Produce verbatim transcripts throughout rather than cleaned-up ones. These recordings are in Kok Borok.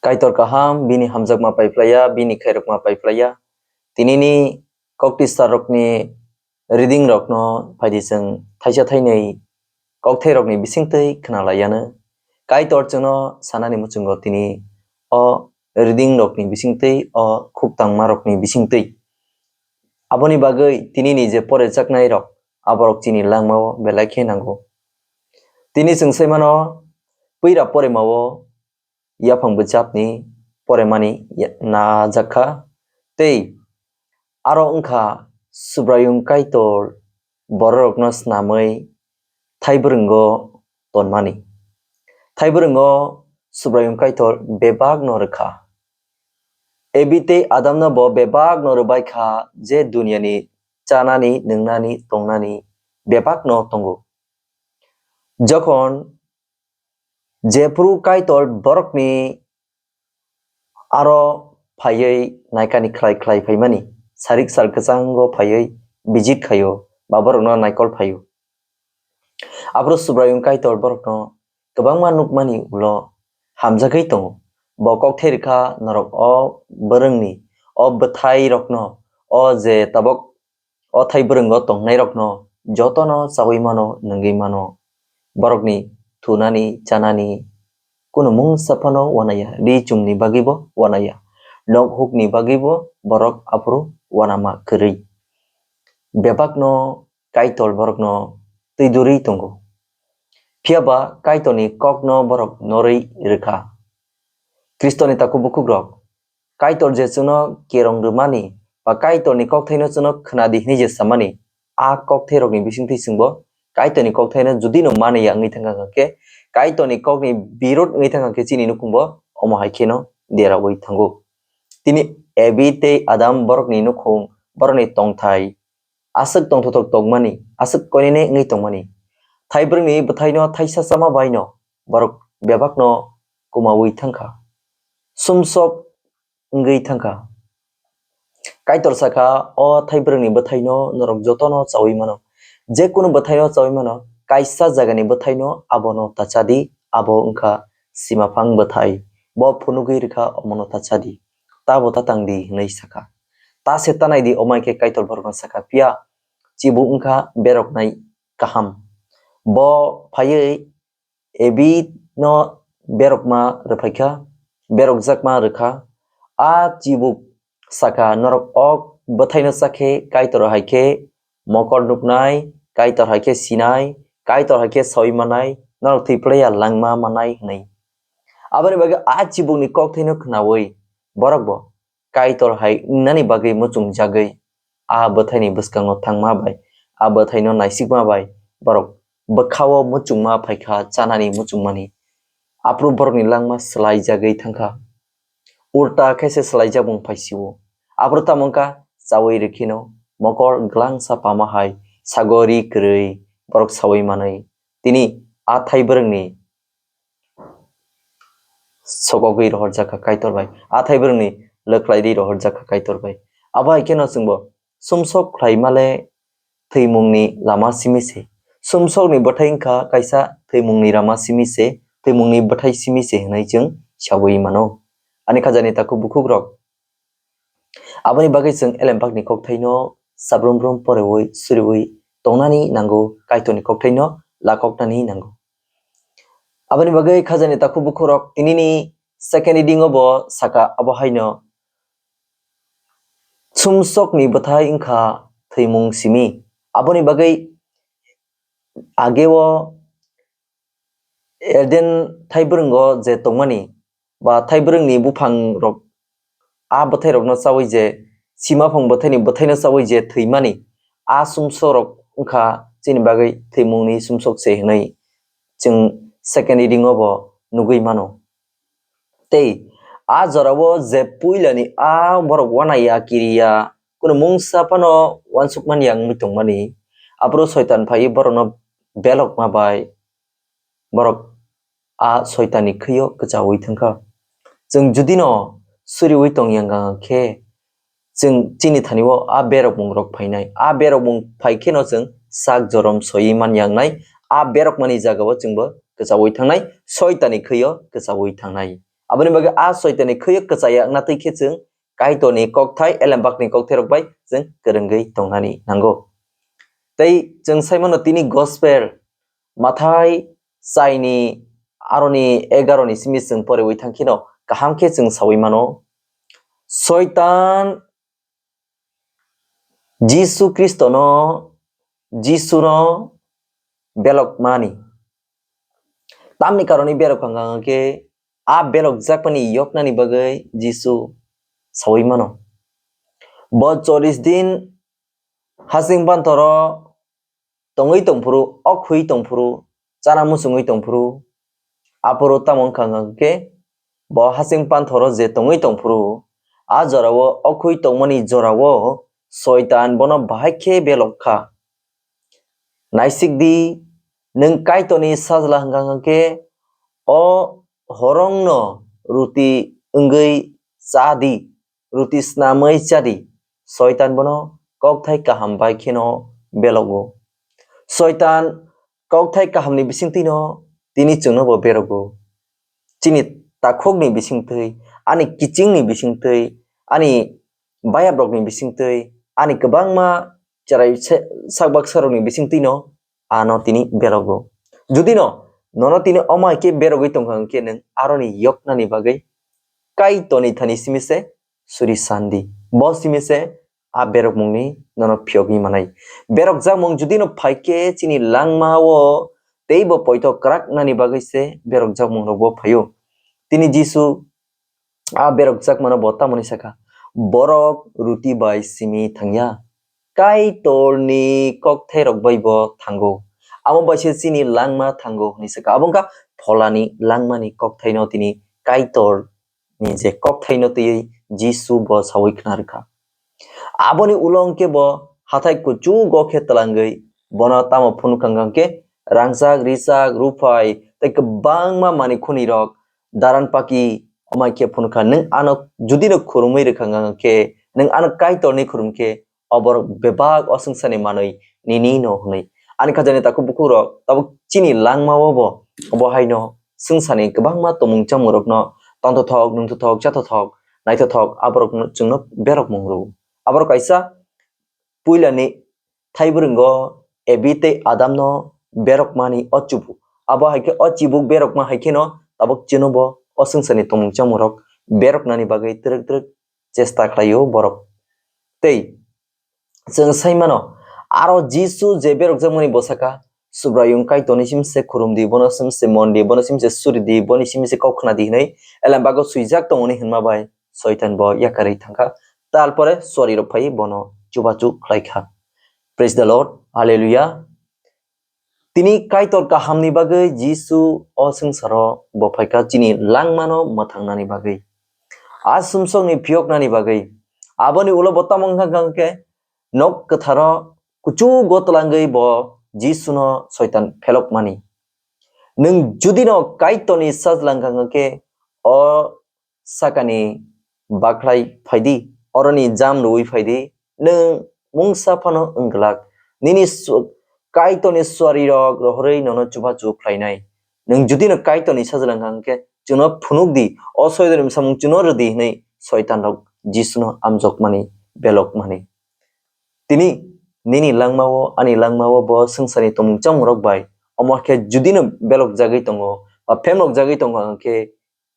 Kaitor kaham, bini hamjakma paiphlaiya, bini khairokma paiphlaiya. Tinini koktisarokni reading rokno phaidi chwng thaisa thainwi kokthairokni bisingtwi khwnalaiyano. Kaitor chwngno sanani muchungo tini o reading rokni bisingtwi, o khuk tangmarokni bisingtwi. Aboni bagwi tinini je porejaknairok, aborok chini langmao belai khe nango. Tini chwng sai mano, puira poremao yaphang bwchapni poremani ya-, najakha, tei aro wngkha Subraiyung Kaitor bororokno snamwi thaibrwngo tonmani. Thaibrwngo Subraiyung Kaitor bebakno rwkha. Ebi tei Adamno bo bebakno rwbaikha, je duniani chanani, nwngnani, tongnani bebakno tongo. Jokhon jephru Kaitor borokni aro phaiwi naikani khlai khlai phaimani, sarik sal kwchango phaiwi visit khaio, ba borokno naikol phaio. Aphuru Subraiyung Kaitor borokno kwbangma nukmani ulo hamjagwi tongo. Bo kokthai rwkha norok o bwrwngni, o bwthairokno, o je tabok o thai bwrwngo tongnairokno jotono chaui mano, nungwi mano. Borokni thunani, chanani kunu mungsa phano uanaiya, ri chumni bagwibo uanaiya, nok hukni bagwibo borok aphuru uanama kwrwi. Bebakno Kaitor borokno twi duri tongo. Phiya ba Kaitorni kokno borok norwi rwkha. Khristoni takhuk bukhukrok, Kaitor je chwngno kerong rwmani ba Kaitorni kokthaino chwngno khwnadi hwnwi je samani, a kokthairokni bisingtwi chwngbo Kaitorni kokthaino judino mani ya wngwi thangkha khe, Kaitorni kokni birod wngwi thangkha khe chini nukhungbo omo hai kheno deraui thango. Tini Ebi tei Adam borokni nukhung, borokni tongthai aswk tongthotok tongmani, aswk koinene wngwi tongmani. Thai bwrwngni bwthaino thaisa chama baino borok bebakno kumaui thangkha, sumsok wngwi thangkha. Kaitor sakha, o thai bwrwngni bwthaino norok jotono chaui mano. Je kunu bwthaino chaui mano, kaisa jagani bwthaino abono ta chadi, abo wngkha simaphang bwthai. Bo phunugwi rwkha, omono ta chadi. Tabo ta tangdi, hwnwi sakha. Ta se ta naidi, omo hai khe Kaitor borokno sakha, phiya chibuk wngkha beroknai kaham. Bo phaiwi Ebi no berokma rwphaikha, berokjakma rwkha. A chibuk sakha, norok o bwthaino chakhe Kaitor hai khe mokol nuknai, Kaitor hai khe sinai, Kaitor hai khe saui manai, norok thwi phlaiya langma manai hwnwi. Aboni bagwi a chibukni kokthaino khnaui borokbo Kaitor hai wngnani bagwi muchungjagwi, a bwthaini bwskango thangma bai, a bwthaino naisikma bai borok bwkhao muchungma phaikha, chanani muchungmani. Aphuru borokni langma swlaijagwi thangkha. Ulta khe se swlaijak bung phaisio. Aphuru tamo wngkha, chaui rwkheno mokol glangsa pama hai sago ri kwrwi borok saui manwi. Tini a thai bwrwngni sokogwi rohorjak kha Kaitor bai. A thai bwrwngni lwkhlaidi rohorjak kha Kaitor bai. Abo hai kheno chwngbo sumsok khlaima le thwimungni lama simi se. Sumsokni bwthai wngkha kaisa thwimungni lama simi se, thwimungni bwthai simi se hwnwi chwng saui mano. Ani khajani takhuk bukhukrok, aboni bagwi chwng elembakni kokthaino sabrum brum poreui suriui tongnani nango, Kaitorni kokthaino lakoknani nango. Aboni bagwi khajani takhuk bukhukrok tinini second reading o bo sakha abo haino, sumsokni bwthai wngkha thwimung simi. Aboni bagwi ageo Eden thai bwrwngo je tongmani, ba thai bwrwngni buphangrok a bwthairokno chaui je, simaphang bwthaini bwthaino chaui je thwimani, a sumsokrok wngkha chini bagwi thwimungni sumsok se hwnwi chwng second reading o bo nugwi mano. Tei a jorao je puilani a borok uanaiya kiriya, kunu mungsa phano uansukmani ya wngwi tongmani, aphuru Soitan phaiwi borokno belokma bai borok a Soitanni khwio kwchaui thangkha. Chwng judino suriui tongya wngkha khe, chwng chini thani-o a berokmungrok phainai. A berokmung phai kheno chwng sak jorom soiwi man yangnai. A berokmani jagao chwngbo kwchaui thangnai, Soitanni khwio kwchaui thangnai. Aboni bagwi a Soitanni khuyuk kwchaya wngna twi khe chwng Kaitorni kokthai elembakni kokthairok bai chwng kwrwngwi tongnani nango. Tei chwng sai mano tini gospel Mathai chaini aroni egaroni simi chwng poriwi thang kheno kaham khe chwng saui mano. Soitan Jisu Khristono, Jisuno belok mani. Tamni karoni berok hwnka hwnkhe a belokjakmani yoknani bagwi Jisu saui mano. Bo cholish din hasing panthoro tongwi tongphuru, okhwi tongphuru, chana muchungwi tongphuru, aphuru tamo wngkha hwnkhe bo hasing panthoro je tongwi tongphuru, a jorao okhwi tongmani jorao Soitan bono bahai khe belok kha. Naisik di, nwng Kaitorni sajla hwnkha hwnkhe o horongno ruti wngwi cha di, ruti snamwi cha di. Soitan bono kokthai kaham bai kheno belogo. Soitan kokthai kahamni bisingtwino tini chwngno bo berogo. Chini takhukni bisingtwi, ani kichingni bisingtwi, ani bayaprokni bisingtwi, ani kwbangma chwrai se-, sakbak sarokni bisingtwino ano tini berogo. Judino nono tini omo hai khe berogwi tongkha hwnkhe nwng aroni yoknani bagwi Kaitorni thani simi se suri sandi. Bo simi se a berokmungni nono phiyogwi manai. Berokjakmung judino phaikhe chini langmao teibo poito kwraknani bagwi se berokjakmungrokbo phaio. Tini Jisu a berokjakmano bo tamoni sakha, "Borok ruti bai simi thangya, Kaitorni kokthairok bai bo thango. Amo bai se chini langma thango," hwnwi sakha. Abo wngkha pholani langmani kokthaino tini Kaitorni je kokthaino twiwi Jisu bo saui khna rwkha. Aboni ulo hwnkhe bo hathai kuchugo khe twlangwi bono tamo phunukha hwnkhe rangchak, richak, ruphai tei kwbangma mani khunirok daran paki omai khe phunukha. Nwng ano judino khurumwi rwkha hwnkhe, nwng ano Kaitorni khurumkhe, o borok bebak o swngcharni manwi nini no hwnwi. Ani khajani takhuk bukhukrok tabuk chini langmao bo obo haino swngcharni kwbangma tongmung chammungrokno tongthothok, nungthothok, chathothok, naithothok aborokno chwngno berokmung rwo. Aborok kaisa puilani thaibrwngo Ebi tei Adamno berokmani o chubuk. Abo hai khe o chibuk berokma hai kheno tabuk chwngno bo o swngcharni tongmung chammungrok beroknani bagwi twrwk twrwk chesta khlaio borok. Tei chwng sai mano, aro Jisu je berokjakmani bwsaka, Subraiyung Kaitorni simi se khurumdi, bono simi se mondi, bono simi se suridi, boni simi se kok khnadi hwnwi elembago swijak tongmani hwnma bai Soitan bo yakarwi thangkha. Tal pore suarirok phaiwi bono chubachu khlaikha. Praise the Lord, Hallelujah. Tini Kaitor kahamni bagwi Jisu o swngcharo bo phaikha chini langmano mwthangnani bagwi, a sumsokni phiyoknani bagwi. Aboni ulo bo tamo wngkha hwnkhe nok kwtharo kuchugo twlangwi bo Jisuno Soitan phelokmani. Nwng judino Kaitorni sajla wngkha hwnkhe o sakani bakhlai phaidi, oroni jam rwui phaidi, nwng mungsa phano wng glak. Nini su-, Kaitorni suarirok rohorwi nono chubachu khlainai. Nwng judino Kaitorni sajla wngkha hwnkhe chwngno phunukdi, o Soitanni bwsamung chwngno rwdi hwnwi Soitanrok Jisuno amjokmani, belokmani. Tini nini langmao, ani langmao bo swngcharni tongmung chamungrok bai, omo khe judino belokjagwi tongo ba phemlokjagwi tongo hwnkhe,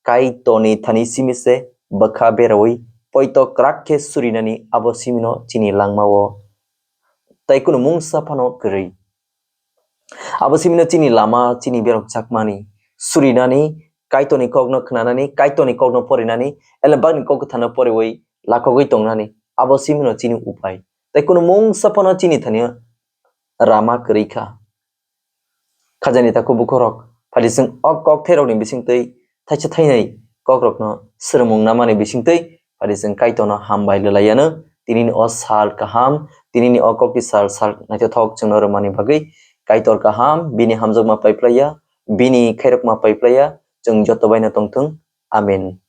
Kaitorni thani simi se bwkha beraui poito kwrak khe surinani abo simino chini langmao tei kunu mungsa phano kwrwi. Abo simino chini lama, chini berok chakmani surinani, Kaitorni kokno khnanani, Kaitorni kokno porinani, elembakni kok kwthano poriwi lakogwi tongnani, abo simino chini upai. Tei kunu mungsa phano chini thani rama kwrwi kha. Khajani takhuk bukhurok, phadi chwng o kokthairokni bisingtwi thaisa thainai kokrokno swrwngmung namani bisingtwi phadi chwng Kaitorno hambai lwlaiano. Tinini o sal kaham, tinini o kokni sal, sal naithothok chwngno rwmani bagwi Kaitor kaham, bini hamjakma paiphlaiya, bini khairokma paiphlaiya, chwng joto baino tongthwng. Amen.